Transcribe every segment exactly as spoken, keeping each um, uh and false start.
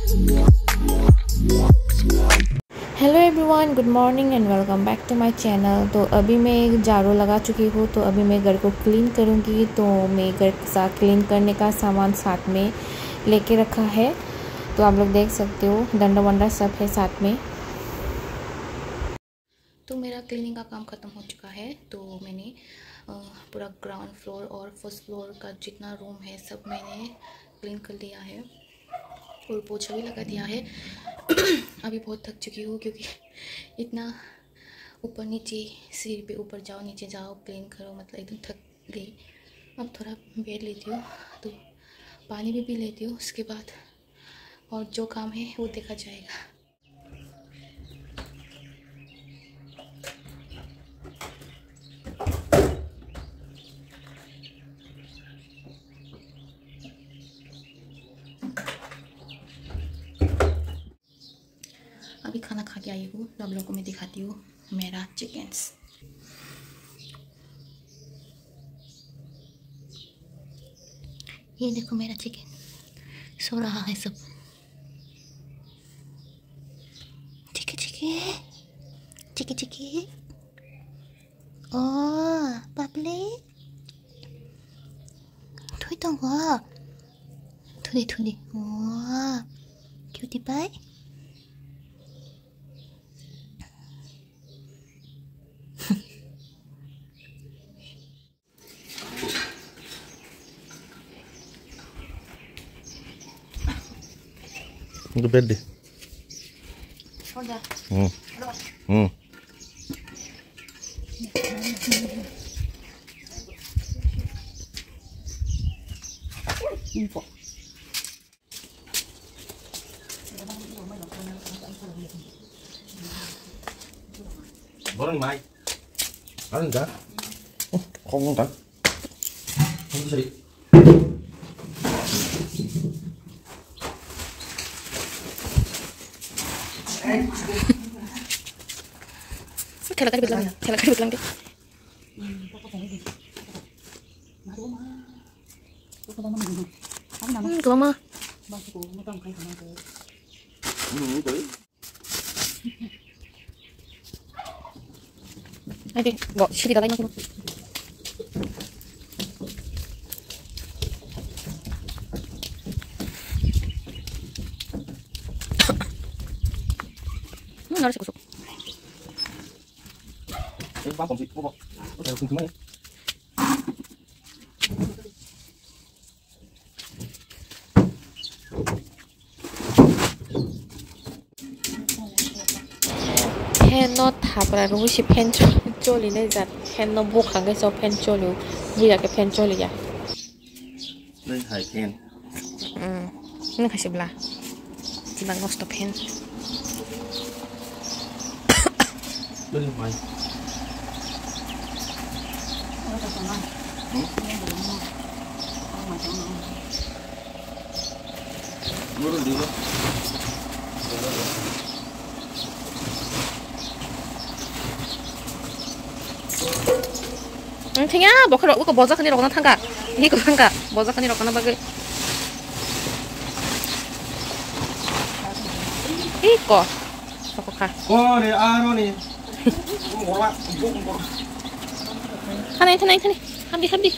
Hello everyone, good morning and welcome back to my channel। तो अभी मैं झाड़ू लगा चुकी हूँ, तो अभी मैं घर को क्लीन करूँगी। तो मैं घर का क्लीन करने का सामान साथ में लेके रखा है, तो आप लोग देख सकते हो, डंडा वंडा सब है साथ में। तो मेरा क्लीनिंग का काम ख़त्म हो चुका है। तो मैंने अ, पूरा ग्राउंड फ्लोर और फर्स्ट फ्लोर का जितना रूम है, सब मैंने क्लीन कर लिया है और पोछा भी लगा दिया है। अभी बहुत थक चुकी हूँ, क्योंकि इतना ऊपर नीचे, सीढ़ी पे ऊपर जाओ, नीचे जाओ, क्लीन करो, मतलब एकदम थक गई। अब थोड़ा बेड लेती हूँ, तो पानी भी पी लेती हूँ, उसके बाद और जो काम है वो देखा जाएगा। अभी खाना खा के आई हूँ, तो आप लोगों को मैं दिखाती हूँ मेरा चिकन्स। ये देखो मेरा चिकन सो रहा है सब। चिके चिके, चिके चिके। ओ बाबले, थुई tongo, थुई थुई। ओ cutie pie. Itu bed deh. Hmm. Hmm. Borok ni mai. Ano da. Oh, kok nung da. Ano sari. Thela kari bidlang, thela kari bidlang de. Hmm, kwbangma. Adi, go, siri dalai masih. Hmm, harus kusuk. Eh, bang, kongsi, kongsi. Oke, kongsi mana? Fan no thapra rwui se fan cho-, choli nai jat. Fan no bukhang khe so fan choli o. Buya khe fan choli ya. Nai hai fan. Hmm. Nung khaisi bla. Chibak nosto fan. Bwrwi hai. Hmm? Wng thangya, bokhorok uko bojakani rokna thangka. Iko thangka, bojakani rokna bagwi. Iko. Sokokha. Kore aroni. Thani, thani, thani. Hamdi, hamdi.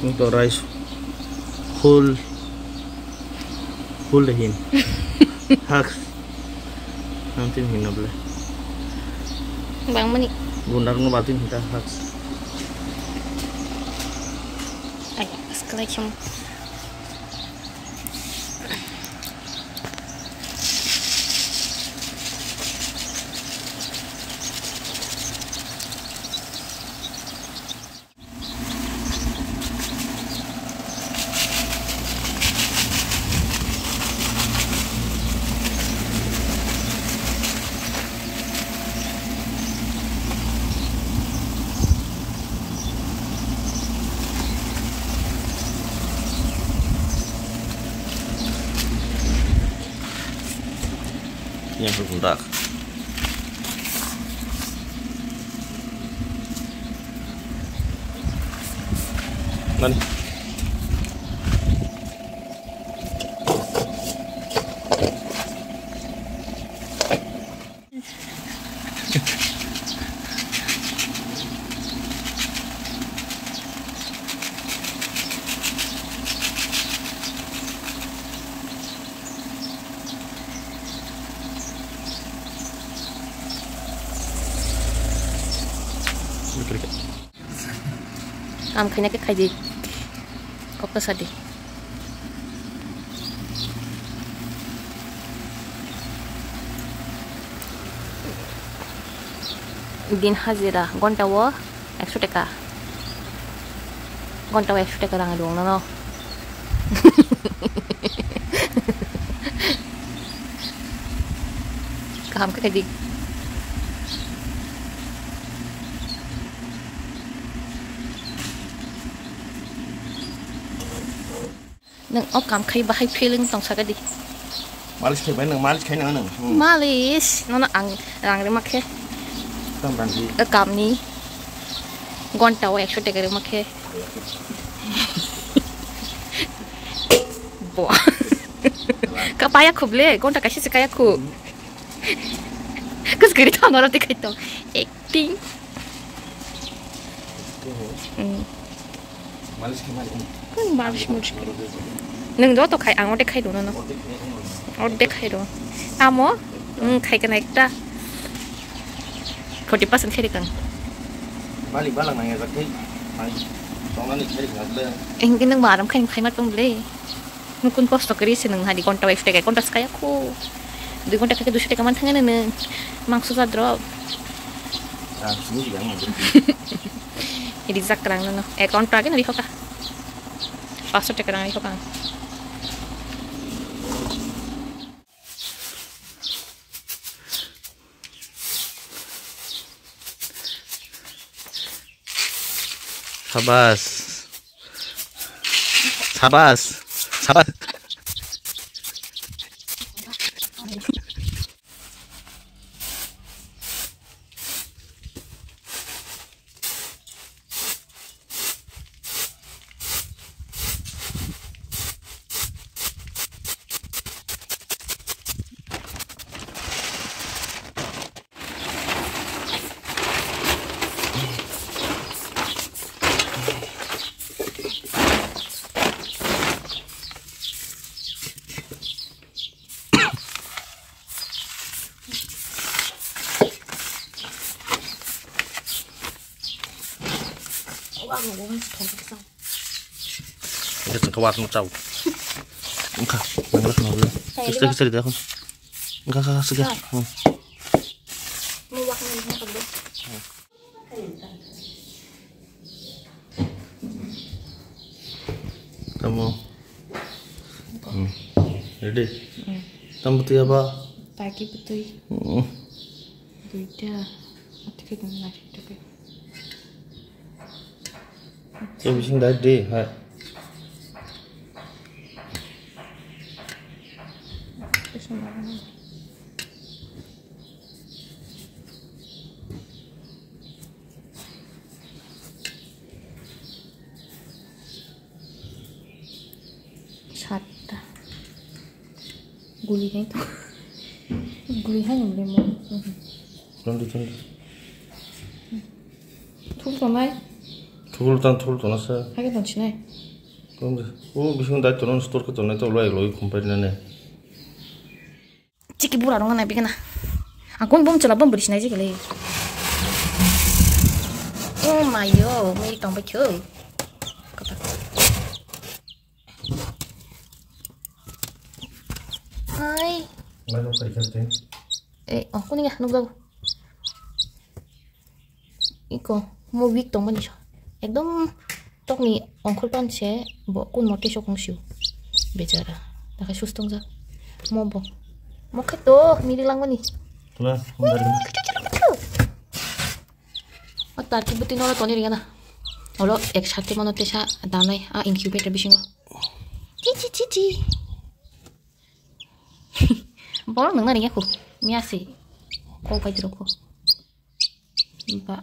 Nung to rice full, full de hin. Hak. Nang tin hin na ble. Bang mani. Bundar no batin hin ta hak. Ay, sekalai cuma. Yang hukun rak. Nani? Kam khaina khe khaidi. Kok ta sadi. Din hajira, gonta o ekso teka. Gonta o ekso teka rang rwng nono. Kaham khe khaidi. Nwng o kam khai bahai feeling tong saka di. Malis khai bai nwng, malis khai nang nwng. Hmm. Malis, nono ang rang rima khe. Tang rang di. O kamni gonta o ekso teka rima khe. Bo. Ka paya khub le, gonta kaisa se kaya khub. Kus gari thang ora te khai to. Acting. Hmm. Malis khai mali. Hmm, malis, malis khai. Nwng joto khai, ang orde khai rw nono. Orde khai rw. Amo, hmm, khai kana ekta. Forty percent khai rikang. Mali balang nang ya kai. Mai. Tongnani khai rikang le. Engke nwng maram khai khai ma tong le. Nukun kosto kari se nwng hari gonta wai fte gonta skaya khu. Dui gonta kake duiso teka man thangana nwng. Mangso jadro. Ah, sini juga mau. Ini jak kerang nono. Eh, kontra ke nari hoka. Paso teka nari hoka. Sabas. Sabas. Sabas. Ito tong kawat mo chau. Engka, nang lak nang lak. Kisa kisa di ako. Engka kaka sige. Hmm. Tamo. Hmm. Ready? Hmm. Tamo tiya ba? Taki putui. Hmm. Duita. Ati ke dum nari toke. Ke bising dai de, hai. Satta. Guli hai to. Guli hai nang le mo. Chandi, chandi. Thul tongnai. Thul tang, thul tongna sa. Hai ke tong chinai. Tong de. O bising dai tonon store ke tongnai to loi loi khumpai nane. Chiki bura rong na bigana. Ang kung bum chula bum buri sinai jigale. Oh mayo, meri tong bai kyo. Kata. Hai. Mai lo kari kante. Eh, oh, kuning ya, nuk daw. Iko, mo weak tongmani so. Ekdom tokni ongkhor pan se bo kun mote sokong siu. Bechara. Dakai sus tongjak. Mo bo. Mo khe to, miri langmani. Tuna, hondari. O tarki buti nolo toni ringana. Olo ek sate mono tesa danai a incubator bisingo. Chi, chi, chi, chi. Borok nungna ringya khu. Miya si. Kok bai droko. Ba.